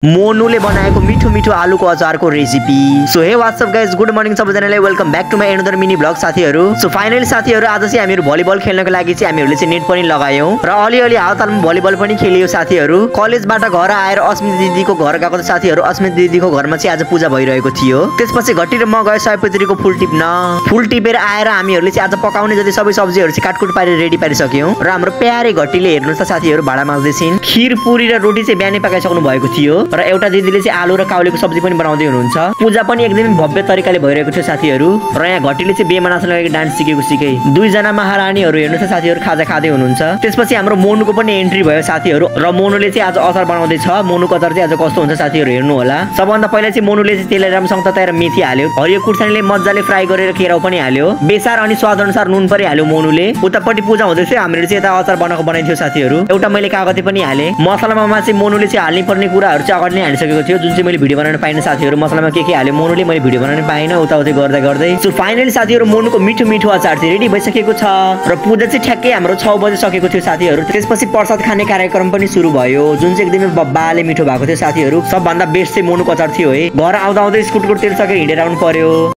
मोनुले बनाएको मिठो मिठो आलुको अचारको recipe. So hey what's up guys, good morning सबैजनालाई, welcome back to my another mini blog साथीहरू। सो फाइनली साथीहरू, आज चाहिँ हामीहरू भलिबल खेल्नको लागि चाहिँ हामीहरूले चाहिँ नेट पनि लगायौँ र अलिअलि हालतालमा भलिबल पनि खेलियो साथीहरू। कलेजबाट घर आएर अस्मिता दिदीको घर गएको त साथीहरू, अस्मिता दिदीको घरमा चाहिँ आज पूजा भइरहेको थियो। त्यसपछि घटी र म गएँ सयपत्रीको फुल टिप्न। फुल टिपेर आएर हामीहरूले चाहिँ आज पकाउने जति सबै सब्जीहरू चाहिँ काटकुट पारेर रेडी पारिसक्यौँ र हाम्रो प्यारे घटीले हेर्नुहोस् त साथीहरू भाडा माझ्दैछिन्। खिर पुरी र रोटी चाहिँ बिहानै पकाइसक्नु भएको थियो र एउटा दिदीले आलु र काउलीको सब्जी पनि बनाउँदै हुनुहुन्छ। पूजा पनि एकदमै भव्य तरिकाले भइरहेको थियो साथीहरू र यहाँ घटीले चाहिँ बेमा नाच्न लागि डान्स सिकेको सिकै। दुईजना महारानीहरू हेर्नुहोस् त साथीहरू खाजा खाँदै हुनुहुन्छ। त्यसपछि हाम्रो मोनुको पनि एन्ट्री भयो साथीहरू र मोनुले चाहिँ आज अचार बनाउँदैछ। मोनुको अचार चाहिँ आज कस्तो हुन्छ साथीहरू हेर्नु होला। सबभन्दा पहिला चाहिँ मोनुले चाहिँ त्यसलाई राम्रोसँग तताएर मेथी हाल्यो, हरियो खुर्सानीले मजाले फ्राई गरेर केराउ पनि हाल्यो, बेसार अनि स्वाद अनुसार नुन पनि हाल्यो मोनुले। उतापट्टि पूजा हुँदैछ, हामीले चाहिँ यता अचार बनाइदियो साथीहरू। एउटा मैले कागती पनि हालेँ। मसलामा चाहिँ मोनुले चाहिँ हाल्ने पर्ने कुराहरू चाहिँ अगाडि नै हालिसकेको थियो, जुन चाहिँ मैले भिडियो बनाउन पाइनँ साथीहरू। मसलामा के हाल्यो मोनुले, मैले भिडियो बनाउन पाइनँ उताउति गर्दै गर्दै। सो फाइनली साथीहरू, मोनुको मिठो मिठो अचार चाहिँ रेडी भइसकेको छ र पूजा चाहिँ ठ्याक्कै हाम्रो 6 बजे सकेको थियो साथीहरू। त्यसपछि प्रसाद खाने कार्यक्रम पनि सुरु भयो, जुन चाहिँ एकदमै बब्बाले मिठो भएको थियो साथीहरू। सबभन्दा बेस्ट चाहिँ मोनुको अचार थियो है। घर आउँदा आउँदै स्कुटको तेल सकेर हिँडेर आउनु पर्यो।